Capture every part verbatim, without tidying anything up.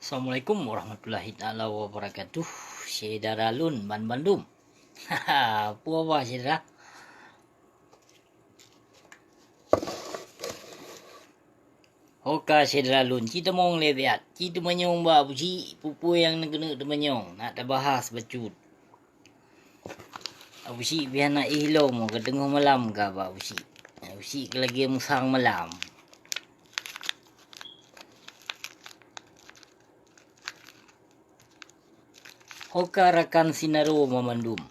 Assalamualaikum warahmatullahi taala wabarakatuh. Syedara lôn ban bandum. Peue haba syedara? Oka syedara lôn, ci tamong lé biat, ci teumanyong bak Abusyik, peue-peue nyang neukeuneuk teumanyong, nak tabahas bacut. Abusyik pih hana éh lom, ka teungoh malam ka bak Abusyik. Abusyik ka lagée musang malam. Oka rakan sinaro mamandum.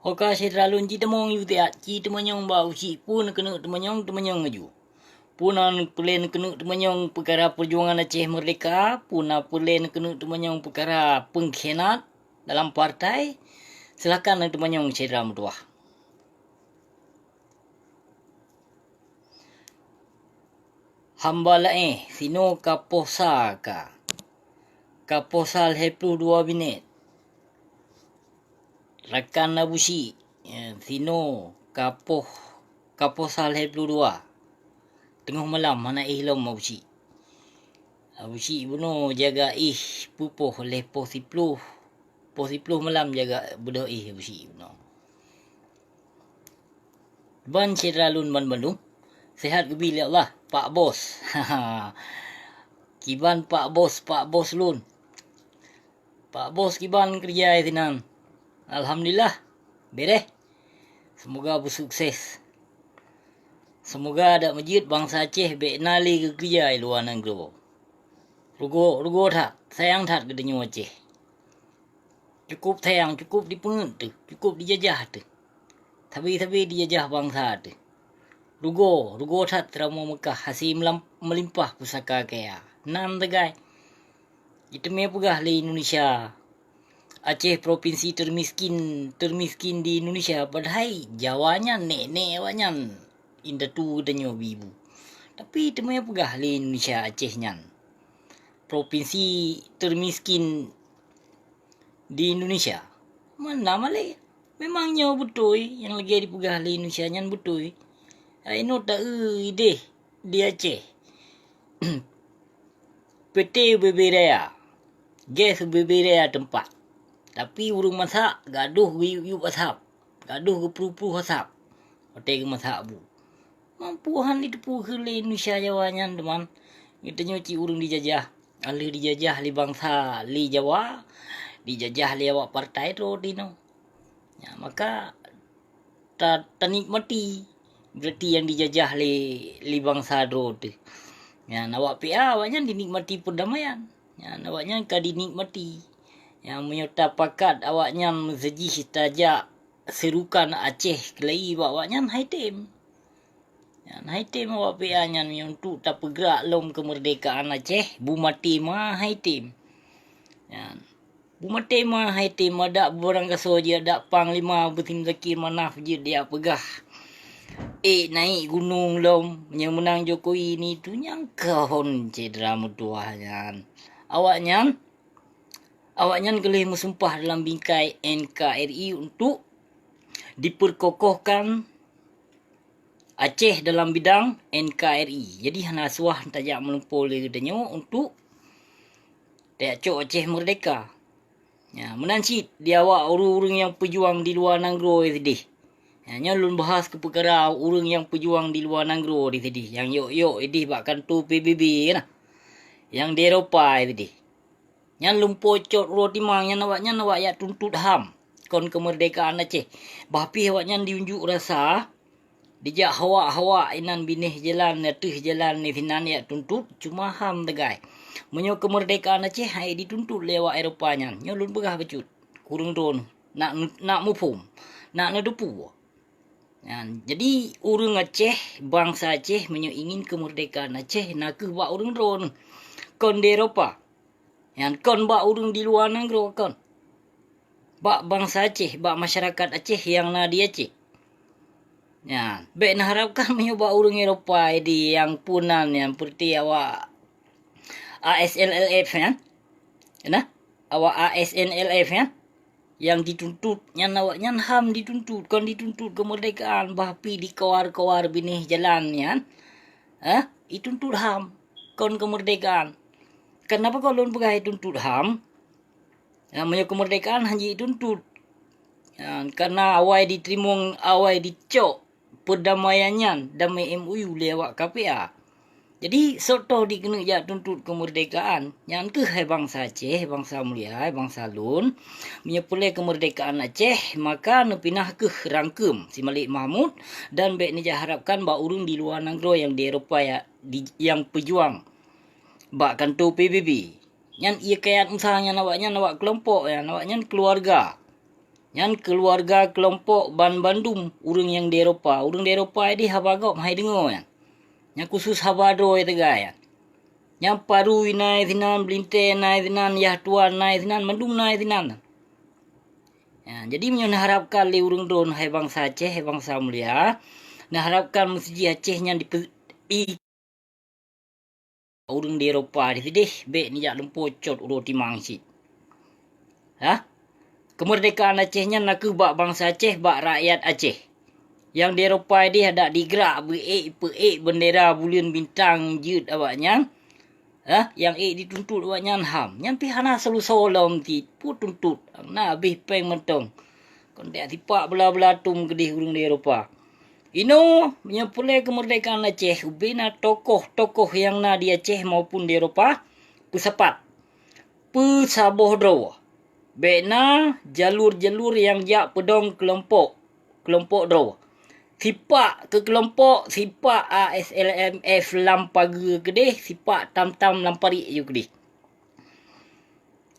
Oka syedara lôn, ci tamong yue siat, ci teumanyong bak Abusyik, peue neukeuneuk teumanyong, teumanyong laju. Peue na peureulée neukeuneuk teumanyong peukara peujuangan Aceh Meurdeka, peue na peureulée neukeuneuk teumanyong peukara peungkhianat dalam partai, silakan neuteumanyong syedara meutuwah. Hamba laén, sinoe ka poh sa ka. Ka poh sa lhée ploh dua minét. Rakan Abusyik, eh, sinoe ka poh, ka poh sa lhée ploh dua. Teungoh malam hana éh lom Abusyik. Abusyik bunoe jaga éh peupoh lhée poh siploh. Poh siploh malam jaga beudôh éh Abusyik bunoe. Ban syedara lôn ban bandum, sehat geubi lé Allah, Pak Bos. Kiban Pak Bos, Pak Bos lôn. Pak Bos kiban keureuja sinan. Alhamdulillah, bereh. Seumoga beusukses. Seumoga dak meujeuet bansa Aceh bék na lé geukeureuja i luwa nanggroe. Rugoe, rugoe that, sayang that geutanyoe Aceh. Cukôp sayang, cukôp dipeungeut teuh, cukôp dijajah teuh. Sabe-sabe dijajah bansa teuh. Rugoe, rugoe that Seuramoe Meukah hase meulam-, meulimpah pusaka kaya. Nan teugai. Jiteumé peugah lé Indonesia, Aceh propinsi termiskin, termiskin di Indonesia, padahai Jawa nyan nek-nek awaknyan indatu geutanyoe ibu-ibu. Tapi teumé peugah lé Indonesia Aceh nyan propinsi termiskin di Indonesia. Mana malée? Memang nyoe beutôi nyang lagée dipeugah lé Indonesia nyan beutôi. Ai nyoe ta-eu ideh di Aceh. P T ubé-bé raya, gas ubé-bé raya teumpat. Tapi ureuëng masak gadôh geuyueb-yueb asap, gadôh geupruh-pruh asap watée geumasak bu. Mampu han jiteupeue keu lé Indonesia Jawa nyan teuma. Geutanyoe cit ureuëng dijajah, lheueh dijajah lé bansa lé Jawa, dijajah lé awak partai droe tinoe. Nyan, maka ta-, tanikmati, berarti nyang dijajah lé, lé bansa droe teuh. Nyan, awak P A awaknyan dinikmati perdamaian. Nyan, awaknyan ka dinikmati. Nyang meunyoe tapakat awaknyan meusejih tajak seurukan Aceh keulai bak awaknyan hai tem. Nyan, hai tem awak P A nyan meunyoe untuk tapeugrak lom keumeurdekaan Aceh, bu maté ma hai tem. Nyan, bu maté ma hai tem, adak barangkasoe jeuet, adak panglima Beusim Zakir Manaf jeuet dijak peugah, "Ék naik gunong lom, meunyoe meunang Jokowi ni tu nyang kon syedara meutuwah nyan." Awaknyan, awaknyan ka lheueh meusumpah dalam bingkai N K R I untuk diperkokohkan Aceh dalam bidang N K R I. Jadi hana suah tajak meulumpoe lé geutanyoe untuk tajak cok Aceh meurdeka. Ya, meunan cit di awak ureuëng-ureuëng nyang peujuang di luwa nanggroe sideh. Ya, nyoe lôn bahas keu peukara ureuëng nyang peujuang di luwa nanggroe di sideh, nyang yok-yok ideh bak kantô P B B na, nyang di Eropa sideh. Nyan lumpoe cot uroe timang nyan awaknyan awak jak tuntot ham kon keumeurdekaan Aceh. Bah pih awaknyan jiunjuk rasa, dijak hawak-hawak inan binéh jalan ateueh jalan di sinan jak tuntot, cuma ham teugai. Meunyoe keumeurdekaan Aceh hai dituntot lé awak Eropa nyan, nyoe lôn peugah bacut, kureueng droeneuh nak, nak muphom, nak neuteupeue. Nyan, jadi ureuëng Aceh, bansa Aceh meunyoe ingin keumeurdekaan Aceh na kheueh bak ureuëng droeneuh, kon di Eropa. Nyan kon bak ureuëng di luwa nanggroe kon. Bak bansa Aceh, bak masyarakat Aceh nyang na di Aceh. Nyan, bék neuharapkan meunyoe bak ureuëng Eropa di nyang punan nyan, peureuti awak A S N L F nyan. Nah, awak A S N L F nyan, nyang dituntut nyan, awaknyan ham dituntut, kon dituntut keumeurdekaan, bah pi dikawar-kawar binéh jalan nyan, eh, dituntut ham, kon keumeurdekaan. Kenapa kok lôn peugah dituntut ham? Ya, meunyoe keumeurdekaan hana jituntut. Ya, karena awai diteurimong, awai dicok peudamaian nyan, damai M O U lé awak K P A. Jadi, soe toh dikeuneuk jak tuntut keumeurdekaan? Nyan keuh hai bansa Aceh, bansa mulia, hai bansa lôn. Meunyoe peureulée keumeurdekaan Aceh, maka neupinah keuh rangkeum si Malik Mahmud dan bék neujak harapkan bak ureuëng di luwa nanggroe nyang di Eropa ya, di, nyang peujuang bak kantô P B B. Nyan ié kayat meusa nyan awaknyan, awak keulompok nyan, awaknyan keuluwarga. Nyan keuluwarga keulompok banbandum ureuëng nyang di Eropa. Ureuëng di Eropa ideh haba gob hai deungoe nyan. Nyan khusos haba droe teuga nyan. Nyan Parui na sinan, Belintée na sinan, Yah Tuan na sinan, mandum na sinan. Ya, jadi meunyoe neuharapkan lé ureuëng droe hai bansa Aceh, hai bansa mulia, neuharapkan meusijih Aceh nyan dipe-, i-, ureuëng di Eropa di sideh, bék neujak lumpo cot uroe timang cit. Hah? Keumeurdekaan Aceh nyan nakeuh bak bansa Aceh, bak rakyat Aceh. Nyang di Eropa ideh adak digrak beu-ék, peu-ék bendera buleuen bintang jeuet awaknyan. Hah? Nyang ék dituntut awaknyan ham. Nyan pih hana seulusô lom cit, peue tuntut. Na habéh péng mantong. Kon dek sipak bela-bela tum keudeh ureuëng di Eropa. Inoe, meunyoe peureulée keumeurdekaan Aceh, ubena tokoh-tokoh nyang na di Aceh maupun di Eropa, peusapat, peusaboh droe. Bék na jalur-jalur nyang jak peudong keulompok, keulompok droe. Sipak keu keulompok, sipak A S L M F lam pageue keudeh, sipak tam-tam lam parit aju keudeh.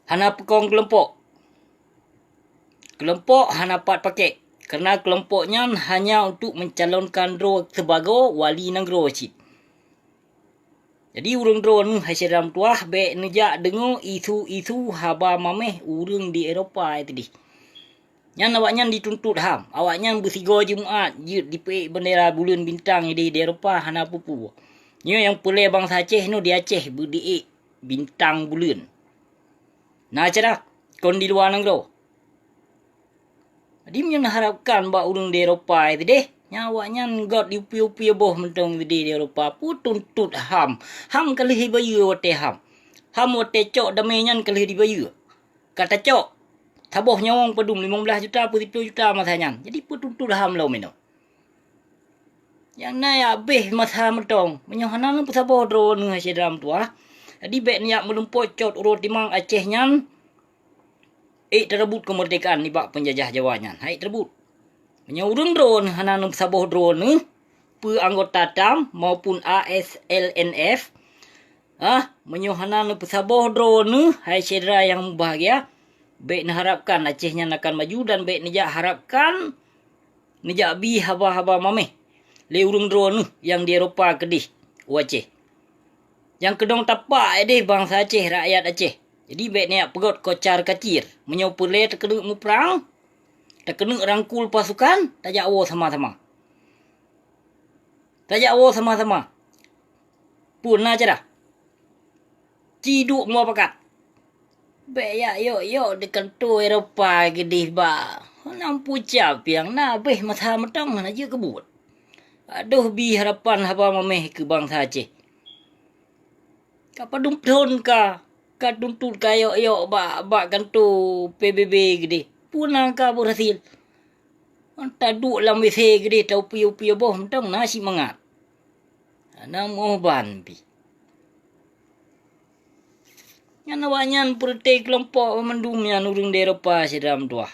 Hana peukong keulompok. Keulompok hana pat pakék, karena keulompok nyan hanya untuk mencalonkan droe sibagoe wali nanggroe cit. Jadi, ureuëng droeneuh hai syedara meutuwah, bék neujak deungoe isu-isu haba maméh ureuëng di Eropa tadi. Nyan awaknyan dituntut ham, awaknyan beusigoe Jumat jeuet dipeuék bendera buleuen bintang di, di Eropa hana peue-peue. Nyoe nyang peureulée bansa Aceh nyoe di Aceh beudiék bintang buleuen. Na cara kon di luwa nanggroe. Jadi meunyoe neuharapkan bak ureuëng di Eropa tadi, nyan awaknyan göt diupi-upi boh mantong di, di Eropa, peue tuntut ham. Ham ka lheueh jibayeue watée ham. Ham watée cok damé nyan ka lheueh jibayeue. Ka tacok, saboh nyawöng padum, limong blaih juta, peu siploh juta masa nyan. Jadi peue tuntut ham lom inoe. Nyang na ya habéh masa mantong. Meunyoe hana neupeusaboh droeneuh hai syedara meutuwah, jadi bék neujak meulumpo cot uroe timang Aceh nyan ék teureubut keumeurdekaan nibak peunjajah Jawa nyan. Hai teureubut. Meunyoe ureuëng droeneuh hana neupeusaboh droeneuh, peu anggota tam maupun A S L N F, ah, meunyoe hana neupeusaboh droeneuh, hai syedara nyang mubahgia, bék neuharapkan Aceh nyan akan maju dan bék neujak harapkan neujak bi haba-haba maméh lé ureuëng droeneuh nyang di Eropa keudeh u Aceh. Nyang keudong tapak ideh bansa Aceh, rakyat Aceh. Jadi bék neujak peugöt kocar kacir. Meunyoe peureulée takeuneuk muprang, takeuneuk rangkul pasukan, tajak woe sama-sama. Tajak woe sama-sama. Peue na cara? Ci duek mupakat. Bék jak yok-yok di kantô Eropa keudeh ba. Hana pucap nyang na habéh masa mantong hana jeuet keubuet. Adoh bi harapan haba maméh keu bansa Aceh. Ka padum thon ka, ka tuntut ka yok-yok bak, bak kantô P B B keudeh. Peue na ka beurhasil. Taduek lam W C keudeh, taupi-upi boh mantong na simangat. Hana meuoh ban pih. Nyan awaknyan peureuté keulompok mandum nyan ureuëng di Eropa sidroe meutuwah.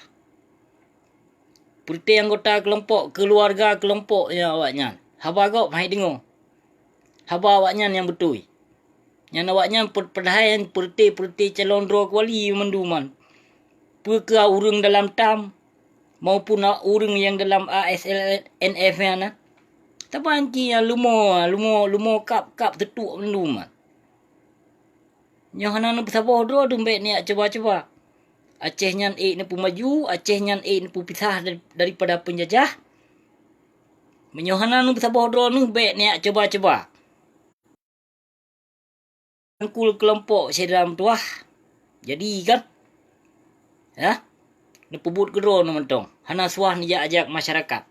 Peureuté anggota keulompok, keuluwarga keulompok nyan awaknyan. Haba gob hai deungoe. Haba awaknyan nyang beutôi. Nyan awaknyan pe-, padahai peureuté-peureuté calon droe keuwali mandum nyan. Peu kheueh ureuëng dalam tam maupun ureuëng nyang dalam A S L N F nyan na. Saban cit nyan leumo, leumo, leumo kab-kab teutuk mandum nyan. Nyoe hana neupeusaboh droe dum bék neujak cuba-cuba. Aceh nyan ék neupeumaju, Aceh nyan ék neupeupisah dari-, daripada peunjajah. Meunyoe hana neupeusaboh droeneuh, bék neujak cuba-cuba rangkul keulompok syedara meutuwah. Jadi kan? Hah? Neupeubuet keudroe mantong. Hana suah neujak-jak masyarakat.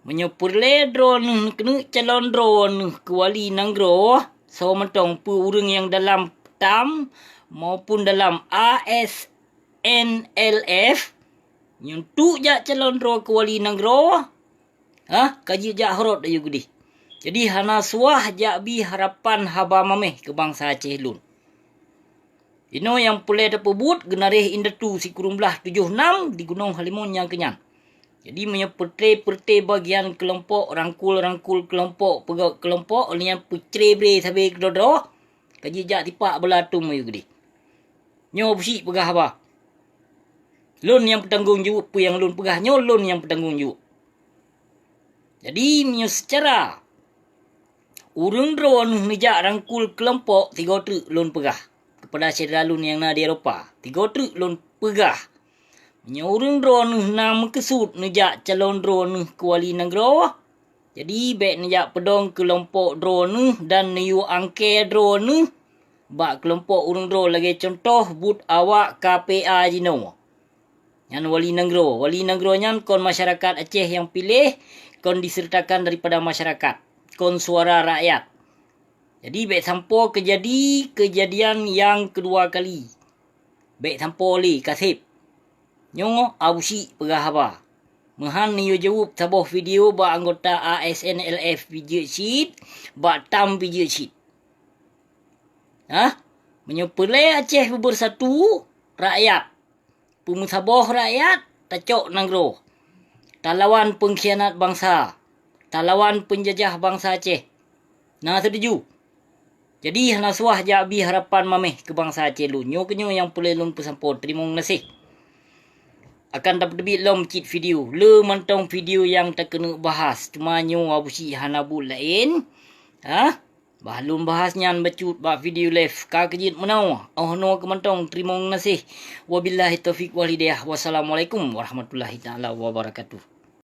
Meunyoe peureulée droeneuh neukeuneuk calon droeneuh keu wali nanggroe, soe mantong peue ureuëng nyang dalam TAM maupun dalam A S N L F, nyoe tu jak calon droe keu wali nanggroe, hah, ka jijak horot ayue geudeh. Jadi hana suah jak bi harapan haba maméh keu bansa Aceh lôn. Inoe nyang peureulée tapeubuet geunaréh indatu sikureueng blaih tujoh nam di Gunong Halimon nyang keunyan. Jadi meunyoe peureté-peureté bagian keulompok, rangkul-rangkul keulompok, peugét keulompok, lheueh nyan peucré-bré sabe keudroe-droe, ka jijak tipak bala tum ayue geudeh. Nyoe Abusyik peugah haba. Lôn nyang peutanggong jaweueb peue nyang lôn peugah nyoe, lôn nyang peutanggong jaweueb. Jadi meunyoe seucara ureuëng droeneuh neujak rangkul keulompok, tiga treuk lôn peugah keupada syedara lôn nyang na di Eropa, tiga treuk lôn peugah. Meunyoe ureuëng droeneuh na meukeusut neujak calon droeneuh keu wali nanggroe, jadi bék neujak peudong keulompok droeneuh dan neuyue angkée droeneuh bak keulompok ureuëng droe lagée cuntoh buet awak K P A jinoe. Nyan wali nanggroe. Wali nanggroe nyan kon masyarakat Aceh nyang piléh, kon diseureutokan daripada masyarakat, kon suara rakyat. Jadi bék sampoe keujadi keujadian nyang keudua kali. Bék sampoe lé kaseb. Nyoe Abusyik peugah haba. Meuhan neuyue jaweueb saboh video bak anggota A S N L F pijeuet cit, bak TAM pijeuet cit. Hah? Meunyoe peureulée Aceh beubeursatu, rakyat, peumeusaboh rakyat, tacok nanggroe, talawan peungkhianat bansa, talawan peunjajah bansa Aceh. Na seutuju? Jadi hana suah jak bi harapan maméh keu bansa Aceh lôn. Nyoe keunyoe nyang peureulée lôn peusampoe. Teurimong gaséh. Akan tapeuteubiet lom cit video. Le mantong video nyang takeuneuk bahas. Teuma nyoe Abusyik hana buet laén. Hah? Bah lôn bahas nyan bacut bak video live ka keujeuet meunoe. Óh noe keu mantong, teurimong gaséh. Wabillahi taufiq wal hidayah. Wassalamualaikum warahmatullahi taala wabarakatuh.